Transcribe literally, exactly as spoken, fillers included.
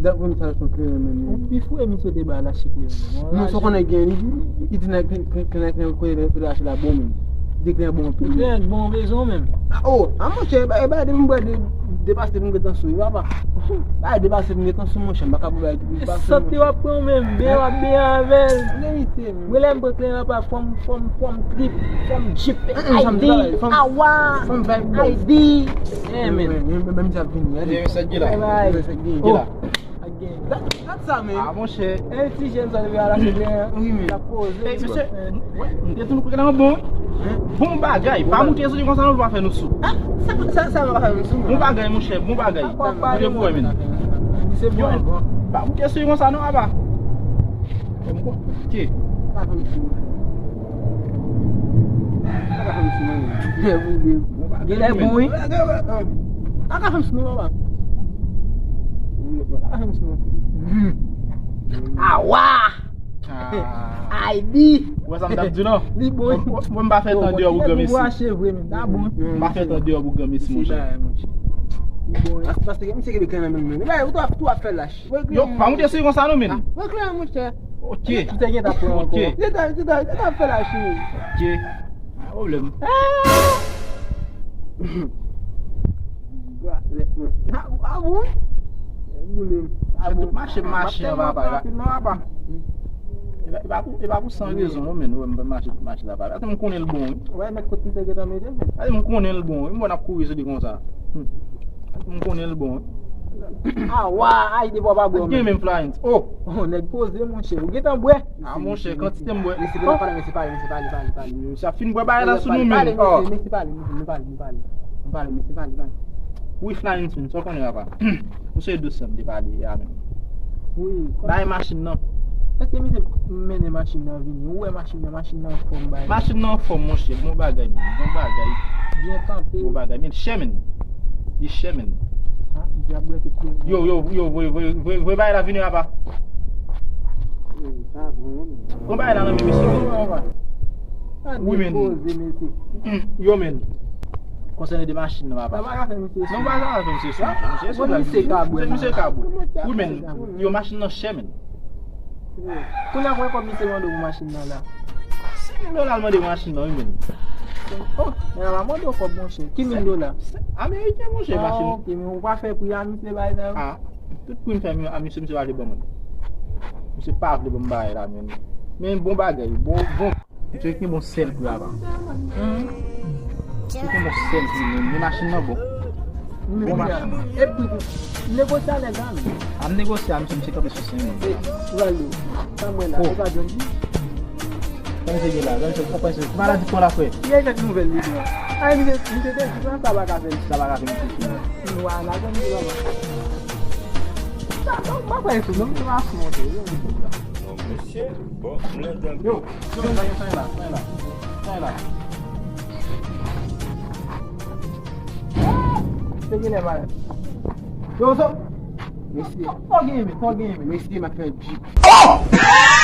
Dat pou m sa sou kleren menm. Ou pi fou e misye te ba lache kleren menm. Non, sa w konnen gen, li, li, li di nan kleren, kleren, kleren, kleren, kleren lache la bon menm. Li di kleren bon anpil. Kleren bon bezwen menm. Oh, a monchè, e ba, e ba, depi m bwè de, de pastè pou m gentan sou, papa. Ba, de pastè pou m gentan sou, monchè, m pa ka bwè de pastè. Sante w ap pran menm, ben w ap ben avè l. Mwen lè m pran kleren, papa, fò m, fò m, fò m trip, fò m jip, I D, awa, I D. Menm sa vini, gade. Bye bye. Oh. Gad sa, men. Ah, monchè. E ti jèn sa, depi a la se byen. Wi, men. L ap koze. Ey, mesye, m te tou nou kote la bon. Bon bagay. Pa moute soti konsa non, pa fè nou sou. Ah, sa, sa, sa, pa fè nou sou. Bon bagay, monchè, bon bagay. Monchè, pou wè, men. Yo, pa moute soti konsa non, apa. Ok. Genlè bon, wi. Ak a fè m sou non, papa. Ak a fè m sou non. Awa! Aydi! Ou wè sa m t ap di non? Li bon. Mwen, mwen, m pa fè tan deyò pou granmesi. M pa fè tan deyò pou granmesi, monchè. Li bon. Paske misye kenbe kanmenm, men. Ou tou ap, tou ap fè lach. Yo, pa moute sou konsa non, men. Reklame, monchè. Ok. Ou te gentan pran ankò. Ok. Ou te, ou te, ou te fè lach, wi. Ok. Pa pwoblèm. Ah bon? Boule. Ah bon. Tout mache, mache an papa. E pa, e pa pou, e pa pou san rezon non, men ou wè m pa mache, mache la papa. Paske m konnen l bon, wi. Ou wè nèg kot misye gentan mete, men. Paske m konnen l bon, wi. M wè n ap kouri sou li konsa. M konnen l bon, wi. Ah, wa, ay, de bò pa bò, men. Gen menm flying. Oh! Oh, nèg poze, monchè. Ou gentan bwè? Ah, monchè, kantite m bwè. Mesye, pale, mesye, pale, mesye, pale, pale, pale. Mesye ap fin bwè bagay la sou nou menm. Pale, mesye, mesye, pale, mesye, pale, pale. Pale, mesye, pale, pale. Wi, flying, sa w konnen, papa. Ou se dous, m te pale a menm. Wi. Bay machin nan. Èske misye mennen machin nan vini? Ou wè machin nan, machin nan anfòm, bay. Machin nan anfòm, monchè. Bon bagay, menm. Bon bagay. Byen kanpe. Bon bagay, men. Chè, men. Li chè, men. Ah, dyab, wè, tout. Yo, yo, yo, voye, voye, voye, voye bagay la vini, papa. Pran bagay la nan men misye, men. Wi, men. Yo, men. Konsène de machin nan, papa. Sa pa ka fè misye sou. Non, pa sa ka fè misye sou. Misye sou la, misye kabwè. Wi, men. Yo, machin nan chè, men. Kounye a, konbyen kòb misye mande w pou machin nan la? Senk mil dola l mande pou machin nan, wi, men. Oh, men la pa mande w kòb, monchè. Ki mil dola? Ameriken, monchè, machin. Ah, ok, men ou pa fè pri a misye bay la. Ah, tout pri m fè a misye, misye pa vle ban mwen. Misye pa vle ban m bagay la, men. Men bon bagay, bon, bon. Misye gen bon sèl pri, papa. Misye gen bon sèl pri, men, men machin nan bon. Bon machin. E pri pou negosye a nèg la, men. A m negosye a misye, misye kanpe sou senk mil. E, Valdo, sa mwen la, se pa John G? Sa misye gen la, sa misye, sa misye, maladi pran la, frè. Ki egzak nouvèl li gen an? Ay, misye, misye te di, sa pa ka fè. Sa pa ka fè misye sou. Nwa, la, John G, papa. Sa, non, m pa kwè sou, non, misye pa sou monte, yo. Non, mesye, bon, m lè dan. Yo, yo, sa gen, sa gen la, sa gen la. Sa gen la. Se genlè malad. Yo, sa. Mesye. Sa w genyen, men, sa w genyen, men. Mesye, m ap fè jip. Oh!